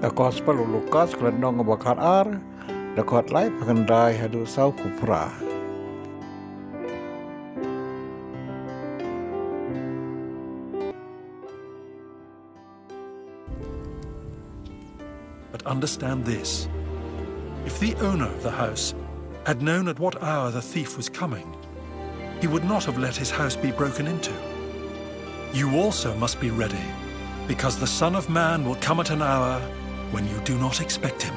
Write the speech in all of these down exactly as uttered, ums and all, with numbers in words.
The Gospel u Lukas, ka lynnong ba khatar, dkhot laiphew khyndai haduh sawphew phra. But understand this. If the owner of the house had known at what hour the thief was coming, he would not have let his house be broken into. You also must be ready, because the Son of Man will come at an hour when you do not expect him.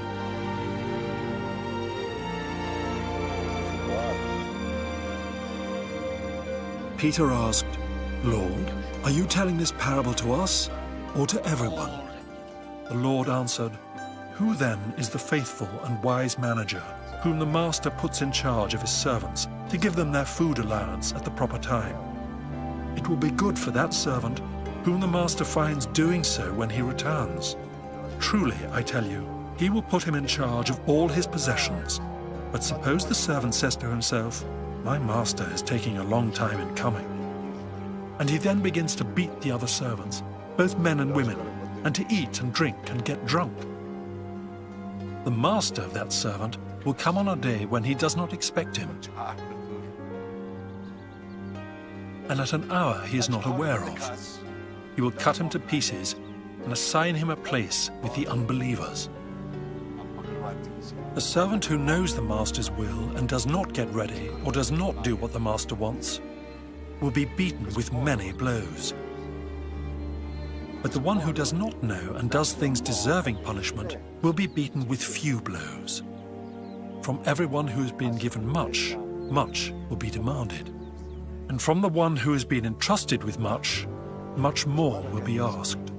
Peter asked, "Lord, are you telling this parable to us or to everyone?" The Lord answered, "Who then is the faithful and wise manager, whom the master puts in charge of his servants to give them their food allowance at the proper time? It will be good for that servant whom the master finds doing so when he returns. Truly, I tell you, he will put him in charge of all his possessions. But suppose the servant says to himself, 'My master is taking a long time in coming.' And he then begins to beat the other servants, both men and women, and to eat and drink and get drunk. The master of that servant will come on a day when he does not expect him, and at an hour he is not aware of. He will cut him to pieces and assign him a place with the unbelievers. The servant who knows the master's will and does not get ready or does not do what the master wants will be beaten with many blows. But the one who does not know and does things deserving punishment will be beaten with few blows. From everyone who has been given much, much will be demanded. And from the one who has been entrusted with much, much more will be asked."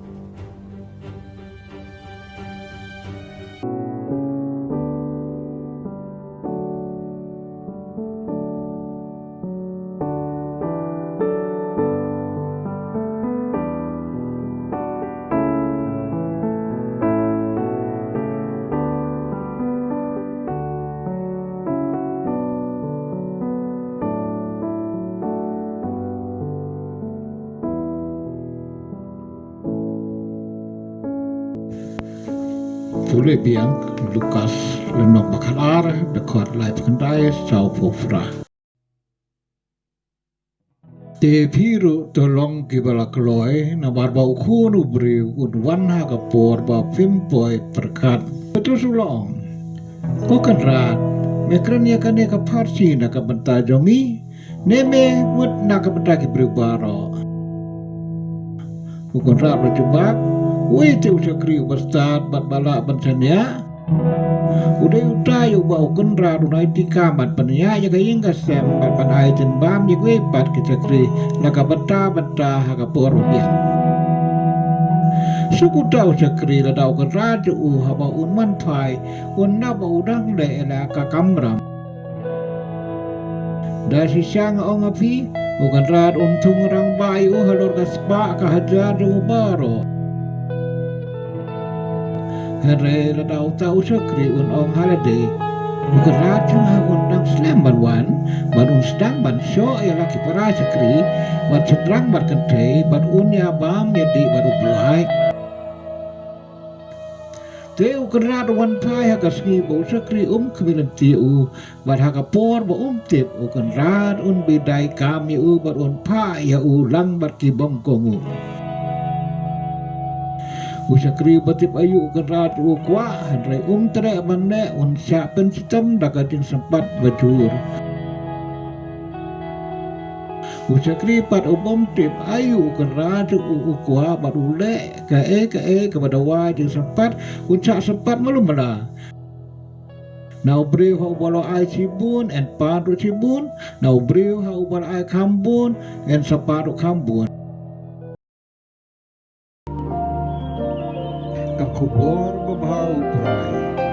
Pule biang Lukas, lynnong ba khatar, dkhot laiphew khyndai sawphew phra. Te phi ruh to long kiba la kloi, namar ba u Khun u briew un wan ha ka por ba phim poi pyrkhat. Petrus u la ong, "Ko Kynrad, me kren ïa kane ka pharshi na ka bynta jong ngi, ne me mut na ka bynta ki briew baroh?" U Kynrad u la jubab, "Uei te u shakri uba stad bad ba lah ban shaniah? U dei uta ïa uba u kynrad un aiti kam ban pynïaid ïa ka ïing ka sem bad ban ai jingbam ïa kiwei pat ki shakri na ka bynta bynta ha ka por ba biang. Suk uta u shakri lada u kynrad jong u haba un wan phai un nap ba u dang leh ïa la ka kamram. Da shisha nga ong ha phi, u kynrad un thung rangbah ïa u halor ka spah ka hajar jong u baroh. Hynrei lada uta u shakri un ong ha lade, u kynrad jong nga un dang slem ban wan, bad un sdang ban shoh ïa la ki para shakri, bad shynrang bad kynthei, bad un ïa bam ïa dih bad u Blei." Te u kynrad u wan phai ha ka sngi ba u shakri um khmih lynti ïa u, bad ha ka por ba um tip u kynrad un bidai kam ïa u bad un phah ïa u lang bad ki bym kohnguh. U shakri ba tip aïu u kynrad u kwah, hynrei um treh ban leh, un shah pynshitom da ka jingsympat ba jur. U shakri pat u bym tip aïu u kynrad u kwah bad u leh kaei kaei kaba dawa jingsympat, un shah sympat malu mala. Na u briew ha uba la ai shibun, yn pan ruh shibun, na u briew ha uba la ai khambun, yn sa pan ruh khambun. Ka khubor babha u Trai.